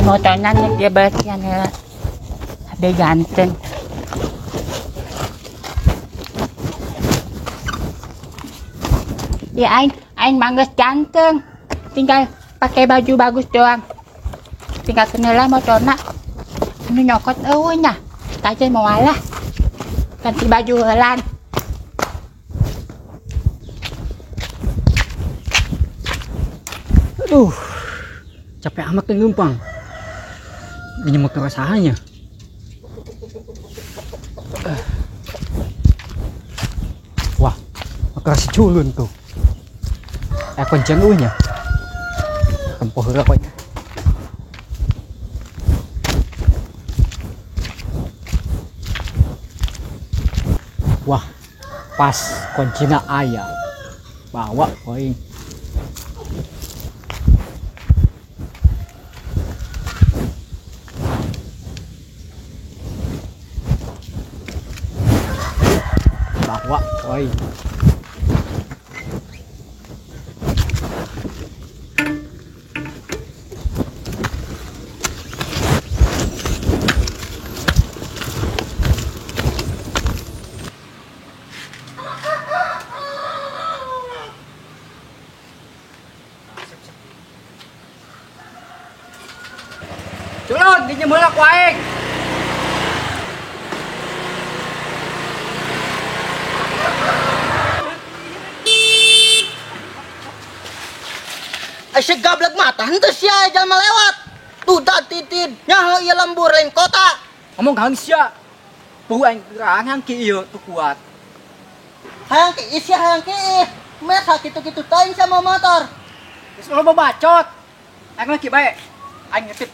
Motornya dia bersihan ya. Abe ganteng. Ya aing mangges ganteng. Tinggal pakai baju bagus doang. Tinggal kenalah motorna. Anu nyokot eueuh nya. Tajen moal lah. Ganti baju heulan. Aduh. Capek amat kan numpang. Ini mau keresahannya. Wah, keras culun tuh. Kuncen eueuhnya. Tempoh heula poe. Wah, pas kuncina aya. Bawa poe. Bawa poe. Culun, dinyeum heula ku aing. Ai gablek mata henteu sia jalma lewat. Tuh titid nyaho ieu lembur lain kota. Ngomong hang sia. Bau aing gerangan ki ieu teu kuat. Hayang ki sia hayang ki. Mesa kitu-kitu teuing sama motor. Geus loba bacot. Aing lagi bae. Aing ngetip.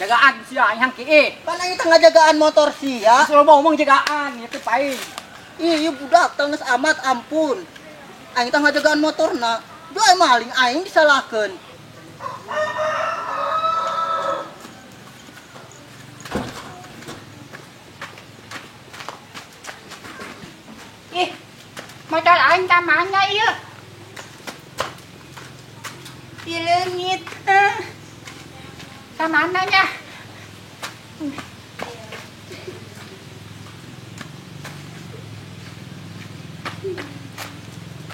Jagaan sia aing hang ki. Pan aing teh ngajagaan motor sia. Geus loba ngomong jagaan ngetip aing. Ih, ieu budak teh geus amat ampun. Aing teh ngajagaan motorna. Duh maling aing disalahkeun. Ih, motor aing ka mana ieu? Dileungit. Ka mana nya?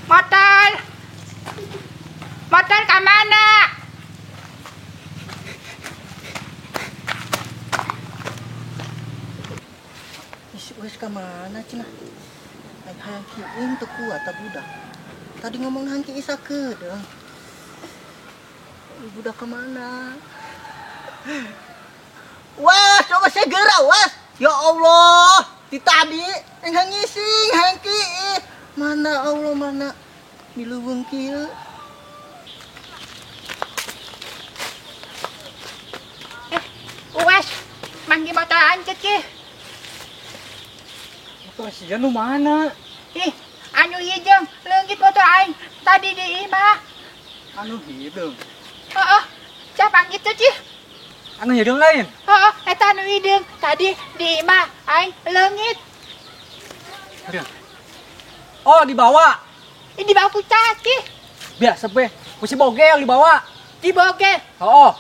Motor. Motor ka mana? Ih, wes ka mana cenah? Aing hayang kieu teu kuat ta budak. Tadi ngomong hayang kieu sakedeung. Budak ka mana? Wah, coba segera, wah. Ya Allah, di tadi aing ngising hayang kieu. Mana Allah mana di leuweung kieu. Wes, manggil motor aing cek. Motor sia nu mana? Ih, anu hideung, leungit motor aing tadi di imah. Anu hideung. Heeh, cah panggil teh cih. Anu hideung lain? Heeh, eta anu hideung tadi di imah aing leungit. Oh, dibawa. Ih, dibawa ku cah cih. Biasa be, ku si bogel dibawa. Di bogel? Heeh.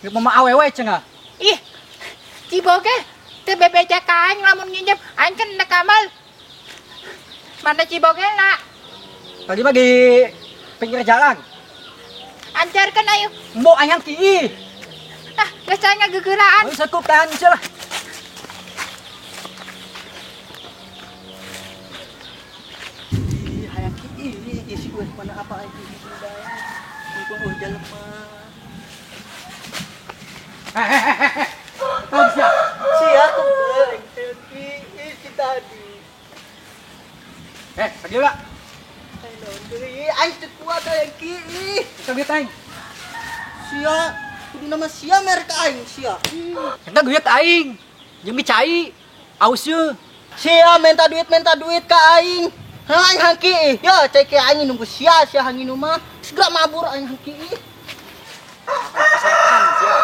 Di mama awewe cenah. Ih, di bogel teu bebeja ka aing lamun nginjem aing kan na kamal. Mana Cibogelna? Tadi mah di pinggir jalan. Ancarkeun ayo. Mbok aing ki. Ah, geus aing ngagegeraan. Ayo sakup tahan sia lah. Ih, hayang ki isi geus mana apa aing ki bae. Mumpung eueuh jelema. Tahu sia. Sia keupeung ki isi tadi. Tadi lah. Aing teu kuat hayang ki. Tadi aing. Sia, kudu nama sia merek aing sia. Eta duit aing. Jeung cai. Aus ye. Sia minta duit ka aing. Hah aing hangki. Ya cai ke aing nunggu sia, sia hangi mah. Segera mabur aing hangki. Sia.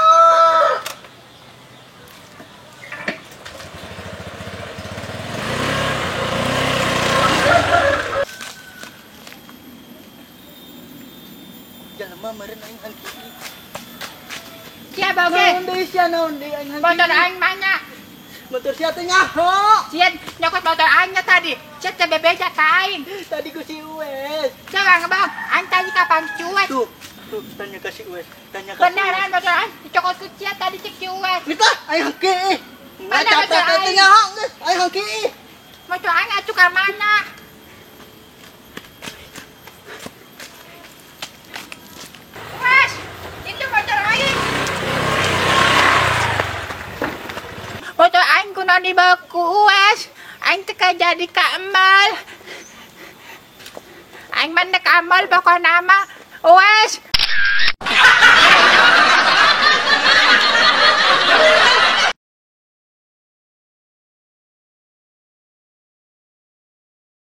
Jelema meureun aing hangki. Sia oge. Naon deui sia, naon deui aing hangki. Motor aing mana? Motor sia teh nyaho. Sia nyokot motor aingnya tadi. Sia teh bebeja ka aing. Tadi ku si Uwes. Jangan bang, aing tadi kapan cuek. Tuh, tuh tanya ke si Uwes, tanya ke si Beneran Uwes. motor aing dicokot ku sia tadi cek si Uwes. Nita, aing hangki. Mana Mana motor capek teh aing? nyaho geus, aing hangki. Motor aing atuh ka mana? Uwes, itu motor aing. Motor aing kunaon dibawa ku Uwes. Aing teu jadi ka emal. Aing mah nek amal pokona mah. Uwes,